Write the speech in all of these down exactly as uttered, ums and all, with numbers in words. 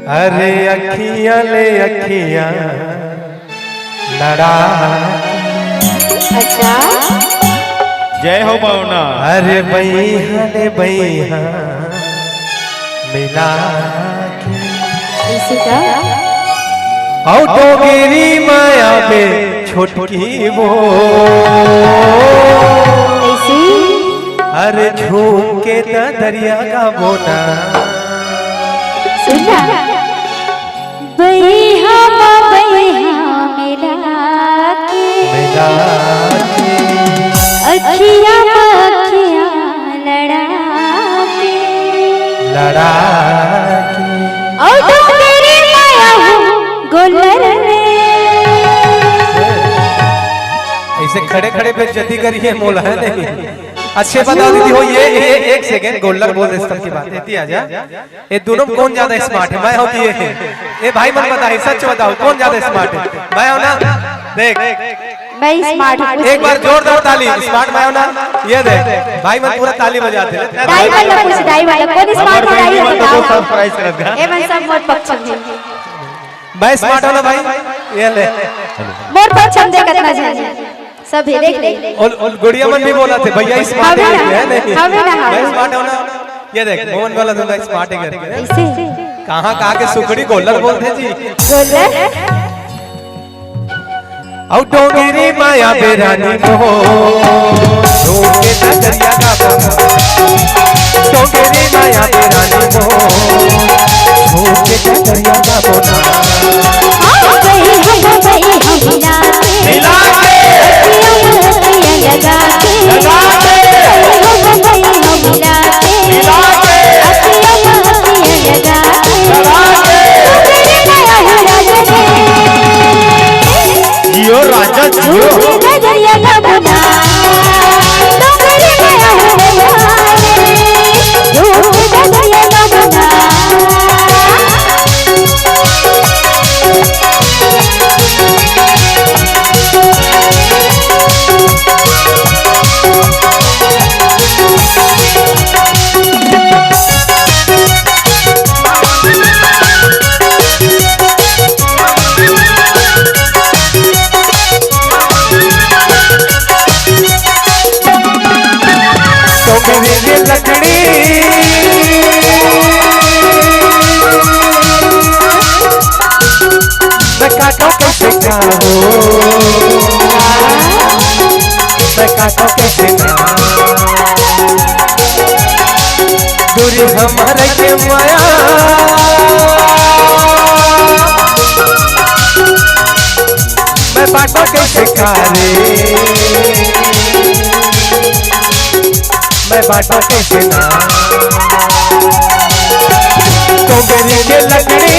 अरे अखियां ले अखियां लड़ा। अच्छा। जय हो बावना। अरे बइहा ले बइहा मिला के। ऐसे का? अउ डोगरी माया बे छोटकी वो। ऐसे? अरे झूम के ददरिया गाबो ना। सुन ना। बइहा म बइहा मिला के, मिला के। अखिया म अखिया लड़ा के, लड़ा के। अउ डोगरी माया हो गोल्लर में। ऐसे खड़े खड़े बेइज्जती करिए मोला, है नहीं? अच्छे बताओ दीदी हो, ये, ये एक सेकंड, गोल्लर बोल दे, इसकी बात, इतनी आ जा। ये दोनों में कौन ज्यादा स्मार्ट है, मैं हूँ कि ये है? ये भाई मन बताइए, सच बताओ, कौन ज्यादा स्मार्ट है, मैं हूँ ना? देख, मैं स्मार्ट हूँ। एक बार जोरदार ताली, स्मार्ट मैं हूँ ना? ये देख, भाई मन पूरा ताली बजाते हैं। दाई वाला कुछ, दाई वाला, कौन स्मार्ट है, दाई वाला बताओ। सरप्राइज कर दे। ये मन सब मोर पक्ष में। मैं स्मार्ट हूँ ना भाई? ये ले। मोर पक्ष में देखत ना जाए। सभी देख ले। और, और गुड़िया मन भी बोला थे, "भैया, स्मार्ट हवे है ना? क्या है?" नहीं। हवे ना, हवे। मैं स्मार्ट हूँ ना? ये देख, मोहन वाला धंधा स्मार्ट है करके। ऐसे? कहाँ, कहाँ के सुखड़ी गोल्लर बोलते जी? गोल्लर? अउ डोंगरी माया बेरानी को, रोके नजरिया का बोला। डोंगरी माया बेरानी को, रोके नजरिया का बोला। आ गई हम, गई हम मिला के। मिला के। अखियों में अखियाँ लगा के। लगा के। गई हम, गई हम मिला के। मिला के। अखियों में अखियाँ लगा के। लगा के। डोंगरी माया बेरानी को। जियो राजा जियो। डोंगरी नजरिया का बोला। डोंगरी माया बेरानी को। डोंगरी नजरिया का बोला। डोंगरी के लकड़ी मैं काटो कैसे खाओ, मैं काटो कैसे ना। दूरी हमारे के माया, मैं बाटो कैसे खारे, मैं बाटो कैसे ना। डोंगरी के लकड़ी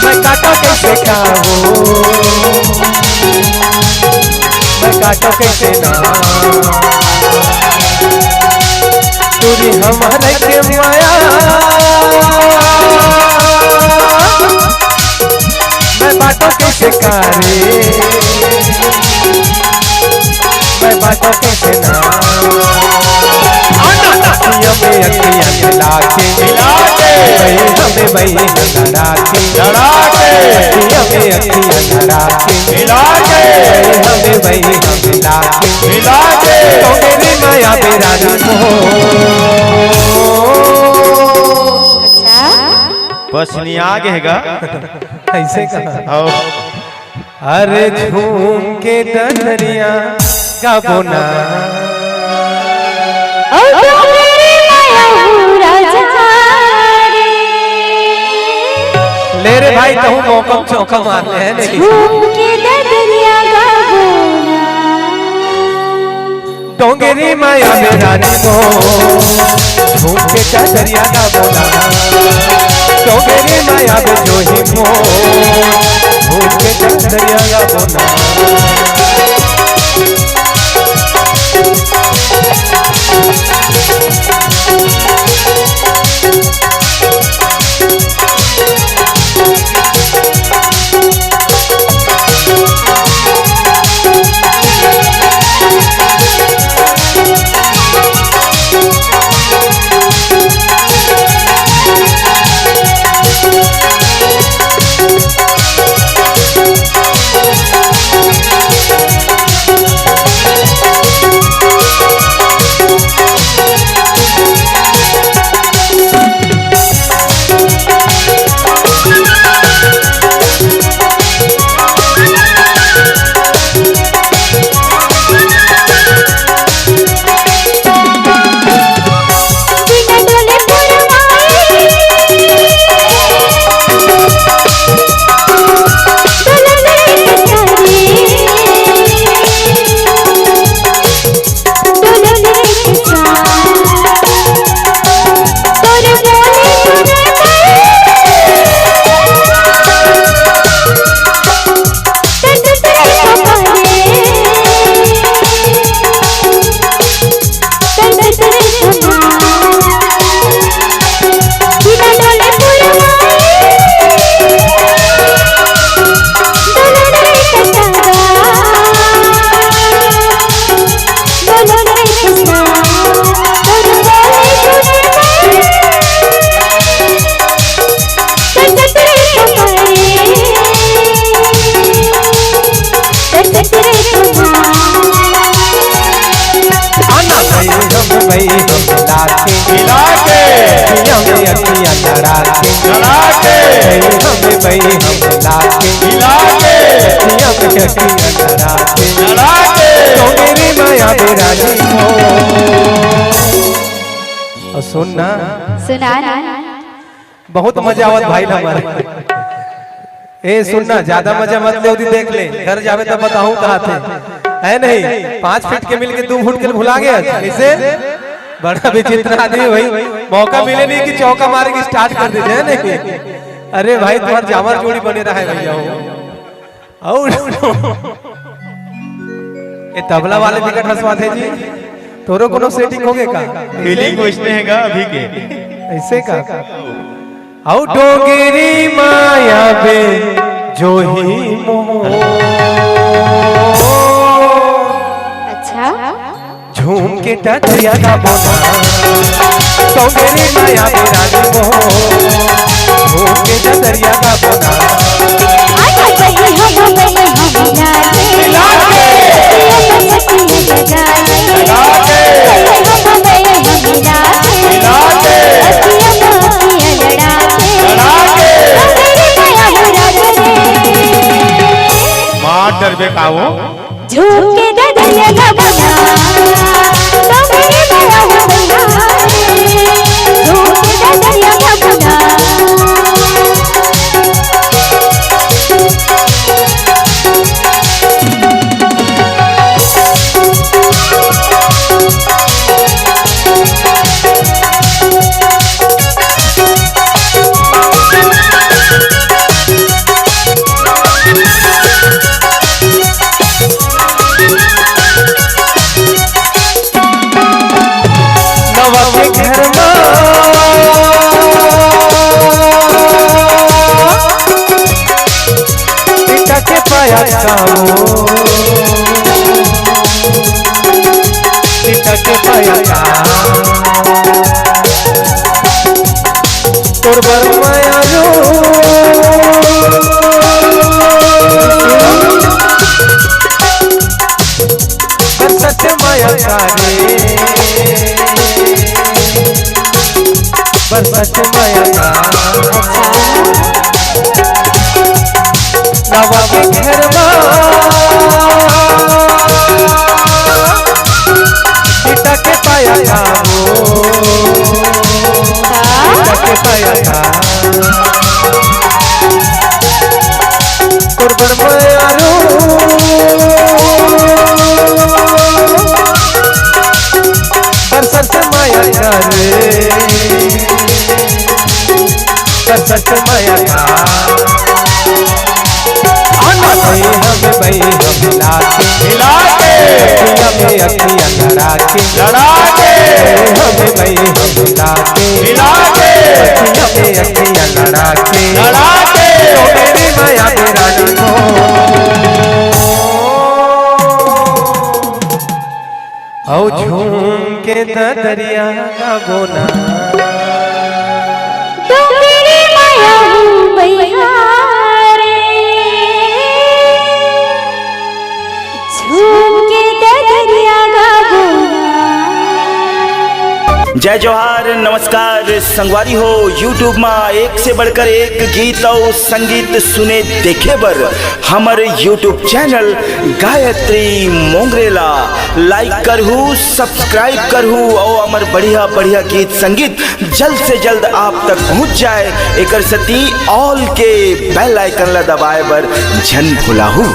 मैं काटो कैसे खाओ, मैं काटो कैसे ना। दूरी हमारे के माया मैं बाटो कैसे खारे, मैं बाटो कैसे ना। अखियों में अखियां मिला के, मिला के। वही हमें वही लड़ा के, लड़ा के। अखियों में अखियां लड़ा के, मिला के। वही हमें वही मिला के, मिला के। डोंगरी माया बेरानी को। अच्छा। बस नहीं आ गए गा। ऐसे कहा। आओ। अरे झूम के ददरिया गाबो ना। ओ डोंगरी माया हो राजा रे। ले रे भाई, तहूँ मौका चौका मार ले, है नहीं? झूम के ददरिया गाबो ना। डोंगरी माया बेरानी को, झूम के ददरिया गाबो ना। डोंगरी माया बे जोही को, झूम के ददरिया गाबो ना। मिला के। अखियाँ में अखियाँ लड़ा के। लड़ा के। बई हमें बई हम ला के। मिला के। अखियाँ में अखियाँ लड़ा के। लड़ा के। तो मेरी माया बेरानी हो। और सुन ना। सुना ना। बहुत मजा आवत भाई हमारे। ए सुन ना, ज्यादा मजा मत ले, ओदी देख ले, घर जावे तब बताहूँ कहाँ थे, है नहीं? पाँच फीट के मिल के दू फुट के भुला गया, कैसे? बड़ा विचित्र आदमी भाई, मौका मिले नहीं कि चौका मारे की स्टार्ट कर दे, है नहीं? अरे भाई, तुम्हार जामर जोड़ी बने रहा है भैया हो। और ये तबला वाले भी कट हंसवाते जी, तोरो कोनो सेटिंग होगे का? फीलिंग वैसने है का अभी के? ऐसे का? अउ डोंगरी माया बे जो ही मोह। अच्छा। झूम के टटरिया का बोला। डोंगरी माया बे रानी मोह। झूम के टटरिया का बोला। मार डरबे का वो? झूम के ददरिया का बोला, डोंगरी माया हो गया। झूम के ददरिया का बोला। नवा के घर मा पिता के पाया का वो, पिता के पाया का। तोर बर माया रो। बरसत माया का रे, बरसत माया का। नवा के घर मा पिता के पाया का हो, पिता के पाया का। तोर बड़ माया रो। बरसत माया का रे, बरसत माया का। आना बई हम, बई हम लाके। मिला के। अखियाँ में अखियाँ लड़ा के। लड़ा के। हम बई हम लाके। मिला के। अखियाँ में अखियाँ लड़ा के। लड़ा के। तो मेरी माया के रानी को। अउ झूम के ददरिया गाबो ना। डोंगरी माया हूँ बइहारे, झूम के ददरिया गाबो ना। जय जोहार, नमस्कार संगवारी हो। YouTube मा एक से बढ़कर एक गीत अउ संगीत सुने देखे बर हमर YouTube चैनल गायत्री मोंगरे ला like करहू, subscribe करहू अउ हमर बढ़िया बढ़िया गीत संगीत जल्द से जल्द आप तक पहुंच जाए, एकर सेती all के bell icon ला दबाए बर झन भुलाहू।